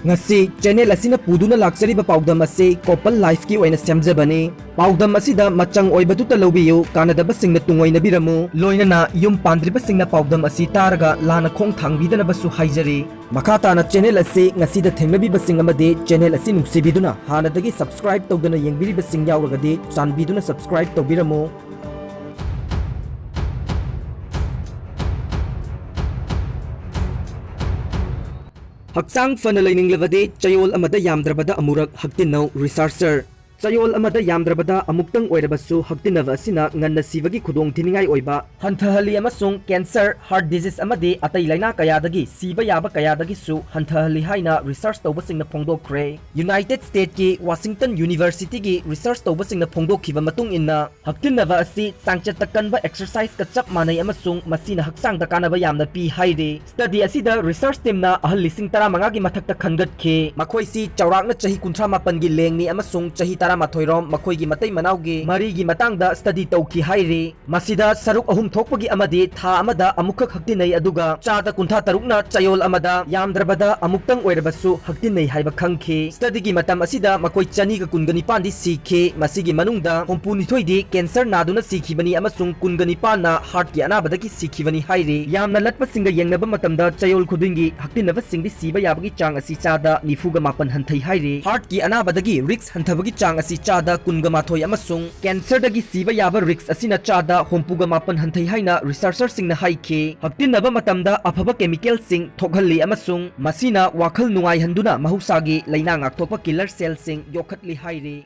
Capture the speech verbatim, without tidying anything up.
ꯉꯁꯤ ꯆꯦꯅꯦꯜ ꯑꯁꯤꯅ ꯄꯨꯗꯨꯅ ꯂꯥꯛꯆꯔꯤꯕ ꯄꯥꯎꯗꯝ ꯑꯁꯤ ꯀꯣꯄꯜ ꯂꯥꯏꯐꯀꯤ ꯑꯣꯏꯅ ꯁꯦꯝꯖꯕꯅꯤ꯫ ꯄꯥꯎꯗꯝ ꯑꯁꯤꯗ ꯃꯆꯪ ꯑꯣꯏꯕꯗꯨꯇ ꯂꯧꯕꯤꯌꯨ, ꯀꯥꯟꯅꯗꯕꯁꯤꯡꯅ ꯇꯨꯡꯑꯣꯏꯅꯕꯤꯔꯝꯃꯨ꯫ ꯂꯣꯏꯅꯅ ꯌꯨꯝ ꯄꯥꯟꯗ꯭ꯔꯤꯕꯁꯤꯡꯅ ꯄꯥꯎꯗꯝ ꯑꯁꯤ ꯇꯥꯔꯒ ꯂꯥꯟꯅ ꯈꯣꯡ ꯊꯥꯡꯕꯤꯗꯅꯕꯁꯨ ꯍꯥꯏꯖꯔꯤ꯫ ꯃꯈꯥ ꯇꯥꯅ ꯆꯦꯅꯦꯜ ꯑꯁꯤ ꯉꯁꯤꯗ ꯊꯦꯡꯅꯕꯤꯕꯁꯤꯡ ꯑꯃꯗꯤ ꯆꯦꯅꯦꯜ ꯑꯁꯤ ꯅꯨꯡꯁꯤꯕꯤꯗꯨꯅ ꯍꯥꯟꯅꯗꯒꯤ subscribe ꯇꯧꯗꯅ ꯌꯦꯡꯕꯤꯔꯤꯕꯁꯤꯡ ꯌꯥꯎꯔꯒꯗꯤ ꯆꯥꯟꯕꯤꯗꯨꯅ subscribe ꯇꯧꯕꯤꯔꯝꯃꯨ꯫ ꯍꯛꯆꯥꯡ ꯐꯅ ꯂꯩꯅꯤꯡꯂꯕꯗꯤ ꯆꯌꯣꯜ ꯑꯃꯗ ꯌꯥꯝꯗ꯭ꯔꯕꯗ ꯑꯃꯨꯔꯛ ꯍꯛꯇꯤꯟꯅꯧ꯫ Researcher꯫ ꯆꯌꯣꯜ ꯑꯃꯗ ꯌꯥꯝꯗ꯭ꯔꯕꯗ ꯑꯃꯨꯛꯇꯪ ꯑꯣꯏꯔꯕꯁꯨ ꯍꯛꯇꯤꯟꯅꯕ ꯑꯁꯤꯅ ꯉꯟꯅ ꯁꯤꯕꯒꯤ ꯈꯨꯗꯣꯡꯊꯤꯅꯤꯡꯉꯥꯏ ꯑꯣꯏꯕ ꯍꯟꯊꯍꯜꯂꯤ ꯑꯃꯁꯨꯡ cancer, heart disease ꯑꯃꯗꯤ ꯑꯇꯩ ꯂꯥꯏꯅꯥ ꯀꯌꯥꯗꯒꯤ ꯁꯤꯕ ꯌꯥꯕ ꯀꯌꯥꯗꯒꯤꯁꯨ ꯍꯟꯊꯍꯜꯂꯤ ꯍꯥꯏꯅ research ꯇꯧꯕꯁꯤꯡꯅ ꯐꯣꯡꯗꯣꯛꯈ꯭ꯔꯦ꯫ United States ꯀꯤ Washington University ꯒꯤ research ꯇꯧꯕꯁꯤꯡꯅ ꯐꯣꯡꯗꯣꯛꯈꯤꯕ ꯃꯇꯨꯡ ꯏꯟꯅ, ꯍꯛꯇꯤꯟꯅꯕ ꯑꯁꯤ ꯆꯥꯡꯆꯠꯇ ꯀꯟꯕ exercise ꯀ ꯆꯞ ꯃꯥꯟꯅꯩ ꯑꯃꯁꯨꯡ ꯃꯁꯤꯅ ꯍꯛꯆꯥꯡꯗ ꯀꯥꯟꯅꯕ ꯌꯥꯝꯅ ꯄꯤ ꯍꯥꯏꯔꯤ꯫ Study ꯑꯁꯤꯗ research team ꯅ ꯑꯍꯜ ꯂꯤꯁꯤꯡ ꯇꯔꯥꯃꯉꯥꯒꯤ ꯃꯊꯛꯇ ꯈꯟꯒꯠꯈꯤ꯫ ꯃꯈꯣꯏꯁꯤ ꯆꯥꯎꯔꯥꯛꯅ ꯆꯍꯤ ꯀꯨꯟꯊ꯭ꯔꯥ ꯃꯥꯄꯟꯒꯤ ꯂꯦꯡꯅꯤ ꯑꯃꯁꯨꯡ ꯆꯍꯤ ꯇꯔꯥꯃꯥꯊꯣꯏ ꯔꯣꯝ ꯃꯈꯣꯏꯒꯤ ꯃꯇꯩ ꯃꯅꯥꯎꯒꯤ ꯃꯔꯤꯒꯤ ꯃꯇꯥꯡꯗ study ꯇꯧꯈꯤ ꯍꯥꯏꯔꯤ꯫ ꯃꯁꯤꯗ ꯁꯔꯨꯛ ꯑꯍꯨꯝ ꯊꯣꯛꯄꯒꯤ ꯑꯃꯗꯤ ꯊꯥ ꯑꯃꯗ ꯑꯃꯨꯛꯈꯛ ꯍꯛꯇꯤꯟꯅꯩ, ꯑꯗꯨꯒ ꯆꯥꯗ ꯀꯨꯟꯊ꯭ꯔꯥ ꯇꯔꯨꯛꯅ ꯆꯌꯣꯜ ꯑꯃꯗ ꯌꯥꯝꯗ꯭ꯔꯕꯗ ꯑꯃꯨꯛꯇꯪ ꯑꯣꯏꯔꯕꯁꯨ ꯍꯛꯇꯤꯟꯅꯩ ꯍꯥꯏꯕ ꯈꯪꯈꯤ꯫ Study ꯒꯤ ꯃꯇꯝ ꯑꯁꯤꯗ ꯃꯈꯣꯏ ꯆꯅꯤꯒ ꯀꯨꯟꯒ ꯅꯤꯄꯥꯟꯗꯤ ꯁꯤꯈꯤ꯫ ꯃꯁꯤꯒꯤ ꯃꯅꯨꯡꯗ ꯍꯨꯝꯐꯨ ꯅꯤꯊꯣꯏꯗꯤ cancer ꯅꯥꯗꯨꯅ ꯁꯤꯈꯤꯕꯅꯤ ꯑꯃꯁꯨꯡ ꯀꯨꯟꯒ ꯅꯤꯄꯥꯟꯅ heart ꯀꯤ ꯑꯅꯥꯕꯗꯒꯤ ꯁꯤꯈꯤꯕꯅꯤ ꯍꯥꯏꯔꯤ꯫ ꯌꯥꯝꯅ ꯂꯠꯄꯁꯤꯡꯒ ꯌꯦꯡꯅꯕ ꯃꯇꯝꯗ ꯆꯌꯣꯜ ꯈꯨꯗꯤꯡꯒꯤ ꯍꯛꯇꯤꯟꯅꯕꯁꯤꯡꯗꯤ ꯁꯤꯕ ꯌꯥꯕꯒꯤ ꯆꯥꯡ ꯑꯁꯤ ꯆꯥꯗ ꯅꯤꯐꯨꯒ ꯃꯥꯄꯟ ꯍꯟꯊꯩ ꯍꯥꯏꯔꯤ꯫ Heart ꯀꯤ ꯑꯅꯥꯕꯗꯒꯤ risk ꯍꯟꯊꯕꯒꯤ ꯆꯥꯡ ꯑꯁꯤ ꯆꯥꯗ ꯀꯨꯟꯒ ꯃꯥꯊꯣꯏ ꯑꯃꯁꯨꯡ cancer ꯗꯒꯤ ꯁꯤꯕ ꯌꯥꯕ risk ꯑꯁꯤꯅ ꯆꯥꯗ ꯍꯨꯝꯐꯨꯒ ꯃꯥꯄꯟ ꯍꯟꯊꯩ ꯍꯥꯏꯅ researcher ꯁꯤꯡꯅ ꯍꯥꯏꯈꯤ꯫ ꯍꯛꯇꯤꯟꯅꯕ ꯃꯇꯝꯗ ꯑꯐꯕ chemical ꯁꯤꯡ ꯊꯣꯛꯍꯜꯂꯤ ꯑꯃꯁꯨꯡ ꯃꯁꯤꯅ ꯋꯥꯈꯜ ꯅꯨꯡꯉꯥꯏꯍꯟꯗꯨꯅ ꯃꯍꯧꯁꯥꯒꯤ ꯂꯩꯅꯥ ꯉꯥꯛꯊꯣꯛꯄ killer cell ꯁꯤꯡ ꯌꯣꯛꯈꯠꯂꯤ ꯍꯥꯏꯔꯤ꯫